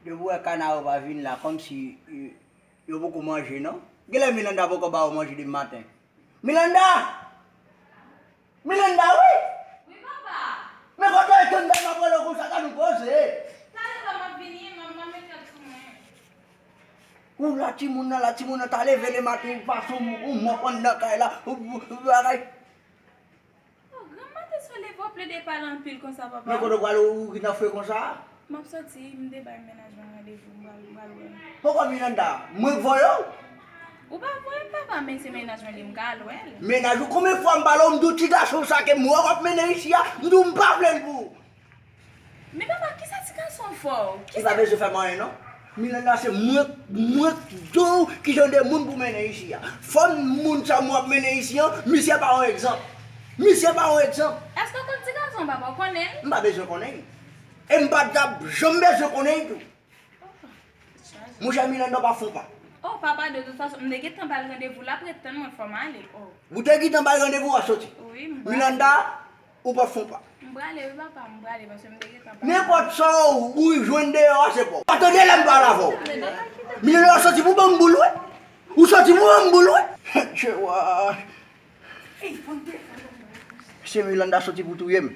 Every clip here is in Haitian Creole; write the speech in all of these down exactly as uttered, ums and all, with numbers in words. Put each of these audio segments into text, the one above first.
Depi w wè kana yo pa vin la, kòmsi yo, yo poko manje, non? Genlè Milanda poko ba yo manje depi maten. Milanda! Milanda, wi! Wi, papa! Men kote w ye, tann m ap rele w konsa, tann ou poze! Talè la, m ap vini, m ap, m ap met kèk sou mwen. Ou la, timoun nan la, timoun nan ta leve le maten, ou pase yon, yon mòp anndan kay la, ou, ou, ou bagay. Oh, granma te sou leve w plede pale anpil konsa, papa. Men kote w prale, ou, ou ki nan fre konsa? M ap soti, m te bay mennaj mwen randevou, m pral, m pral wè l. Poko Milanda, mwen k voye w? Ou pa voye m, papa, men se mennaj mwen li, m ka al wè l. Mennaj ou, konbyen fwa m pale w, m di w ti gason sa ke m wè w ap mennen isi a, m di w m pa vle l pou ou. Men papa, kisa ti gason fè w? Li pa bezwen fè m anyen, non. Milanda, se mwen, mwen k di w kijan de moun pou mennen isi a. Fò moun sa m w ap mennen isi an, misye pa yon egzanp. Misye pa yon egzanp. Èske w konn ti gason, papa? W konnen l? M pa bezwen konnen l. E m pa t ap janm bezwen konnen l tou. Oh, chaje. Monchè Milanda, w pa fon pa. Oh, papa, de tout fason, m te gentan ba l randevou, l ap ret tann mwen, fò m ale. Oh. Ou te gentan ba l randevou, w ap soti? Wi, m pral. Milanda, ou pa fon pa. M prale wi papa, m prale paske m te gentan pale. Nenpòt sa ou, ou jwenn deyò a se pa w. Pa tande lè m pale avè w. Milanda, w soti pou ban m boul, wi. Ou soti pou ban m boul, wi. Tchè wa. Se Milanda soti pou touye m.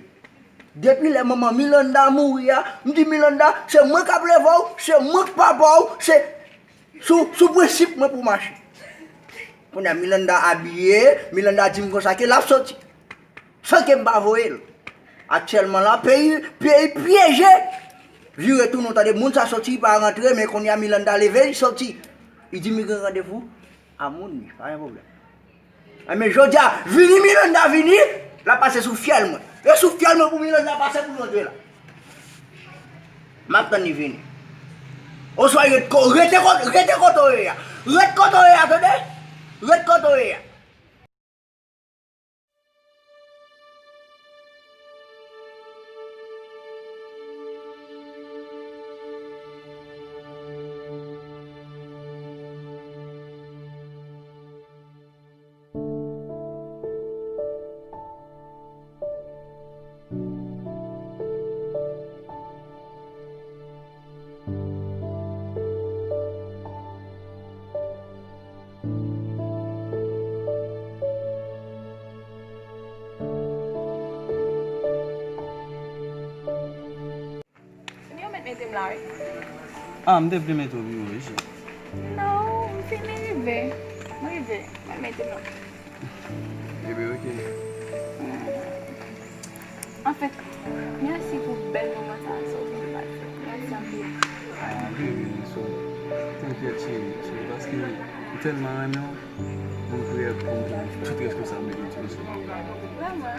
Depi lè manman Milanda mouri a, m di Milanda, se mwen k ap leve w, se mwen k papa w, se sou, sou prensip mwen pou w mache. Kounye a Milanda abiye, Milanda di m konsa ke l ap soti. San ke m pa voye l. Aktyèlman la, peyi, peyi pyeje. Vire tounen, w tande moun sa soti, li pa rantre, men kounye a Milanda leve, li soti. Li di m li gen randevou a moun li, pa gen pwoblèm. Enben, jodi a, vini Milanda vini, l ap pase sou fyèl mwen. E sou fyèl mwen pou Milanda pase pou l rantre la. M ap tann li vini. Oswa rete ko-, rete ko-, rete kote w ye a. Ret kote w ye a, tande? Ret kote w ye a. Yo mèt mete m la, wi. Ah, m te vle mete w pi wo, wi, cheri. Non, m fin rive. M rive. Mèt mete m la. Ebyen, oke. Anfèt, mèsi pou bèl moman sa a, sa w vin pase. Mèsi anpil. Ah, baby, so, t'inquiète, cheri, cheri, paske m tèlman renmen w, m prè pou m pran tout responsablite w, cheri. Vrèman?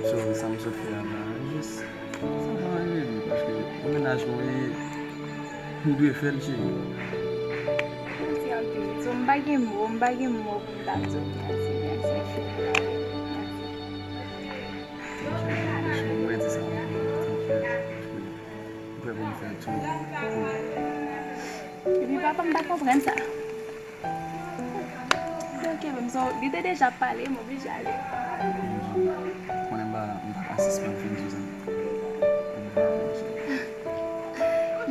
So, sa m sot fè a la, jis, sa m anvi di, paske pou mennaj mwen ye, m dwe fè l, cheri. Mèsi anpil. So, m pa gen mo, m pa gen mo pou m ta di w mèsi, mèsi, cheri. Mèsi. Thank you. Mwen di sa, thank you. M prè pou m fè tout pou ou. Epi papa m pa konprann sa. Se oke, men so, li te deja pale, m oblije ale. Konnen m pa, m pa ka sispann fin di sa.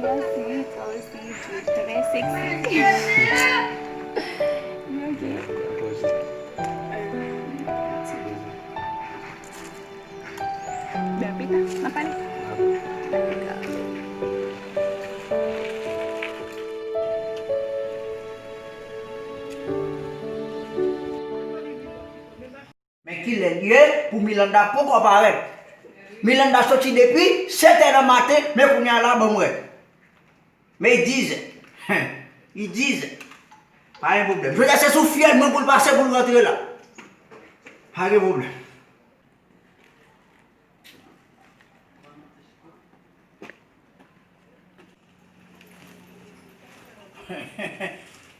Mèsi, toi aussi, tu es très sexy. Li oke. Euh, Ben, pita, n ap pale. Men kilè l ye pou Milanda poko parèt. Milanda soti depi sèt è nan maten, men kounye a la, ban m wè. Men i dizè. I dizè. Pa gen pwoblèm. Jodi a se sou fyèl mwen pou l pase pou l rantre la. Pa gen pwoblèm.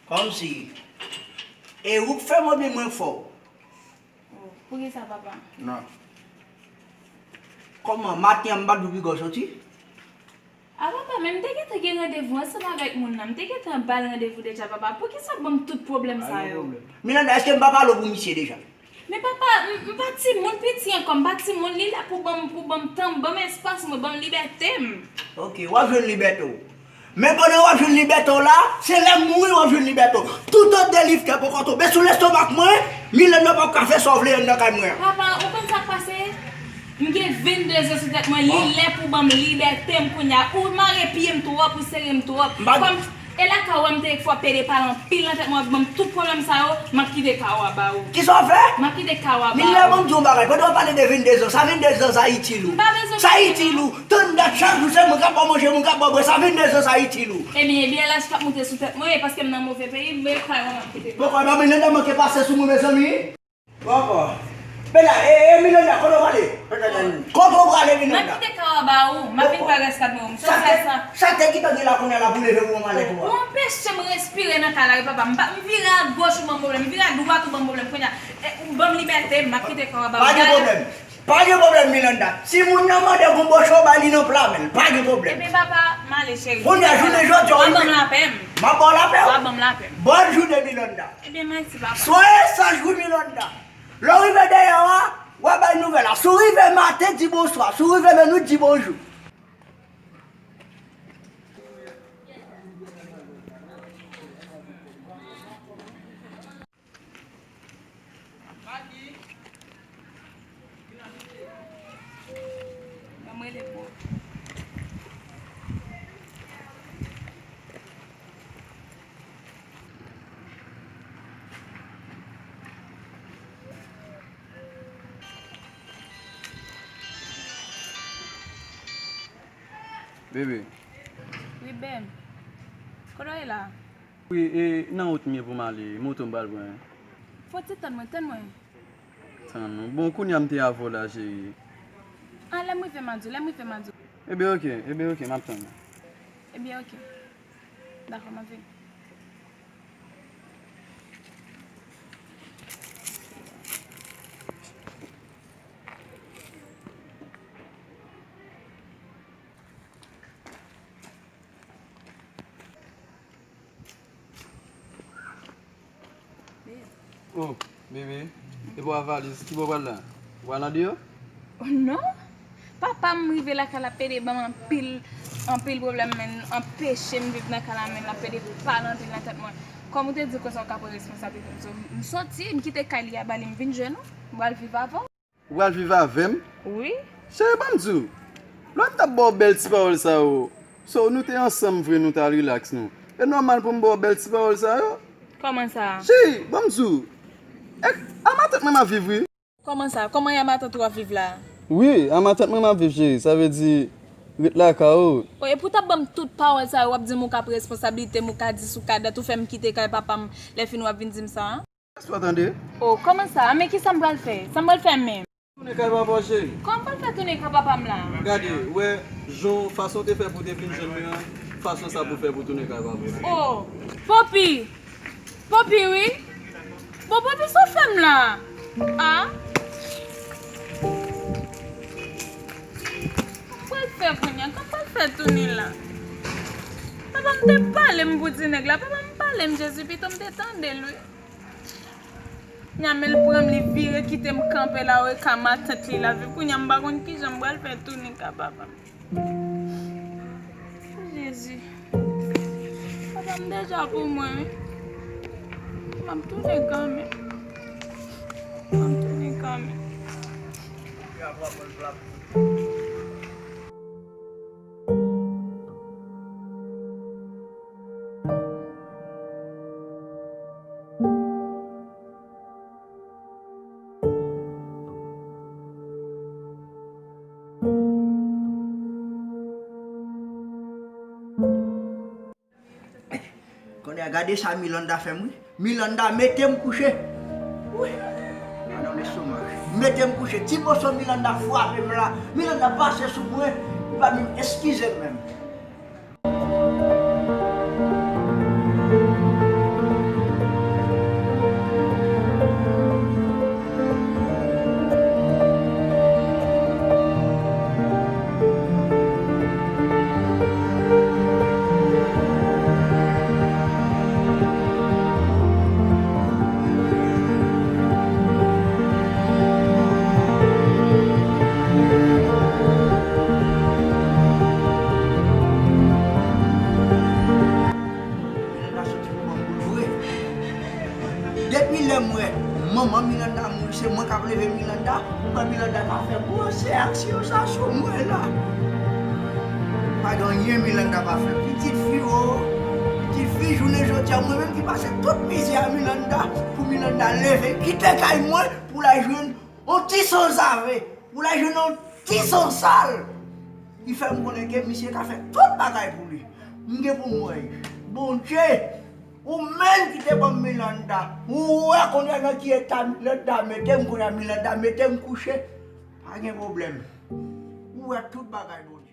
Kòmsi. E ou k fè m oubyen mwen k fè w? Oh, poukisa, papa? Non. Kòman, maten an m pa t di w piga w soti? A, papa, men m te gentan gen randevou ansanm avèk moun nan. M te gentan ba l randevou deja, papa. Poukisa w ban m tout pwoblèm sa yo? Milanda, èske m pa pale w pou misye deja? Men papa, m, m pa timoun piti ankò, m pa timoun, li la pou ban m, pou ban m tan, ban m espas mwen, ban m libète m. Ok, w ap jwenn libète w. Men pandan w ap jwenn libète w la, se lè m mouri w ap jwenn libète w. Toutan de liv kè poko tonbe sou lestomak mwen, Milanda p ap ka fè sa w vle anndan kay mwen an. Papa, ou konn sa k pase? M gen vennde zan sou tèt mwen, li lè pou ban m libète m kounye a. Ou mare pye m twòp, ou sere m twòp. M pa Kòm, e lakay ou a m te fè w ap pede pale anpil nan tèt mwen, w ap ban m tout pwoblèm sa yo, m ap kite kay ou a ba ou. Kisa w fè? M ap kite kay ou a ba ou. Milanda, ban m di w yon bagay, pandan w ap pale de vennde zan, sa vennde zan sa itil ou? M pa bezwen Sa itil ou? Tann dat chak jou se mwen k ap ba w manje, mwen k ap ba w bwè, sa vennde zan sa itil ou? Ebyen, ebyen, laj k ap moute sou tèt mwen, e paske m nan move peyi, men kay ou a m ap kite. Poko, e pa Milanda manke pase sou mwen, mezanmi. Poko. Bela, e, e, Milanda, kote w prale? Kote w prale, Milanda? M ap kite kay ou a ba ou, m ap vin pran rès kad mwen, m soti a sa. Sa te ki tande la kounye a la pou leve pou mwen malèt ou a? Ou anpeche m respire nan kay la, wi, papa. M pa, m vire agoch ou ban m pwoblèm, m vire adwat ou ban m pwoblèm. Kounye a, e, ou ban m libète, m ap kite kay ou a ba ou. Pa gen pwoblèm. Pa gen pwoblèm, Milanda. Timoun nan mande gonbo cho, ba li nan pla men l. Pa gen pwoblèm. Ebyen, papa, m ale, cheri. Kounye a, jounen jodi a, w ap ban m lapè m. M ap ba w lapè w. W ap ban m lapè m. Bòn jounen, Milanda. Ebyen, mèsi, papa. Soyez sage, wi, Milanda. Lè w rive dèyè w a, w a bay nouvèl la. Si w rive maten, di bonswa. Si w rive lannwit, di bonjou. Ban m rele pou ou. Bebe. Wi, Ben. Kote w ye la? Wi, e nan wout m ye pou m ale, moto m pral pran. Fò w ti tann mwen, tann mwen. Tann ou. Bon, kounye a m te avè w la, cheri. A, lè m rive, m a di w, lè m rive, m a di w. Ebyen, oke, ebyen, oke, m ap tann ou. Ebyen, oke. Dakò, m ap vini. Oh, bebe, e bò a valiz, ki bò w pral la? Ou pral andeyò? Oh non! Papa m rive lakay la, ap pede ban m anpil, anpil pwoblèm, men anpeche m viv nan kay la, men l ap pede pale anpil nan tèt mwen. Kòm ou te di konsa ou ka pran responsablite m, so, m soti, m kite kay li a ba li, m vin jwenn ou, m pral viv avè w. Ou pral viv avè m? Wi. Cheri, ban m di w, lè m t ap ba w bèl ti pawòl sa yo, so, nou te ansanm vre, nou t al rilaks nou. E nòmal pou m ba w bèl ti pawòl sa yo? Kòman sa? Cheri, ban m di w, e a matant mwen m ap viv, wi. Kòman sa? Kòman e a matant ou ap viv la? Wi, a matant mwen m ap viv, cheri. Sa vle di, ret lakay ou. O, epi w t ap ban m tout pawòl sa yo, w ap di m ou ka pran responsablite m, ou ka di sou kadat, ou fè m kite kay papa m, lè fini w ap vin di m sa a? Èske w tande? O, kòman sa? A, men kisa m pral fè? Sa m pral fè menm? Tounen kay papa w, cheri. Kòman m pral fè tounen kay papa m la? Gade, ou wè, jan, fason w te fè pou w te vin jwenn mwen an, fason sa pou w fè pou w tounen kay papa w. O, Popi! Popi, wi. Bon, Popi, sa w fè m la? A? Sa m pral fè kounye a? Sa m pral fè tounen la? Papa m te pale m pou ti nèg la. Papa m pale m, Jezi, pito m te tande l, wi. Nya men l pran m, li vire kite m kanpe la, wi, ka matant li la viv. Kounye a m pa konn kijan m pral fè tounen ka papa m. Jezi. Papa m deja pou mwen, wi. M ap tounen kanmenm. M ap tounen kanmenm. Kounye a, gade sa Milanda fè m, wi. Milanda mete m kouche. Wi. Madanm lestomak. Mete m kouche. Ti moso Milanda frape m la. Milanda pase sou mwen. Li pa menm eskize m menm. Aksyon sa sou mwen la. Pa gen anyen Milanda pa fè. Pitit fi, o, pitit fi, jounen jodi a, mwen menm ki pase tout mizè a Milanda, pou Milanda leve, kite kay mwen, pou l al jwenn yon ti sanzave, pou l al jwenn yon ti sansal. Li fè m konnen ke misye ka fè tout bagay pou li. M gen pou m wè. Bondye, ou menm ki te ban m Milanda, ou wè kounye a nan ki eta Milanda mete m, kounye a Milanda mete m kouche. Pa gen pwoblèm. Ou wè tout bagay, Bondye.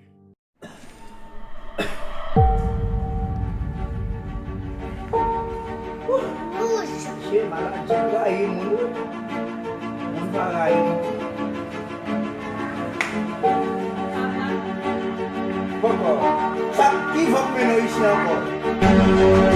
Se maladi rayi moun, wi. Moun pa rayi moun. Poko. Sa ki van k mennen w isi ankò?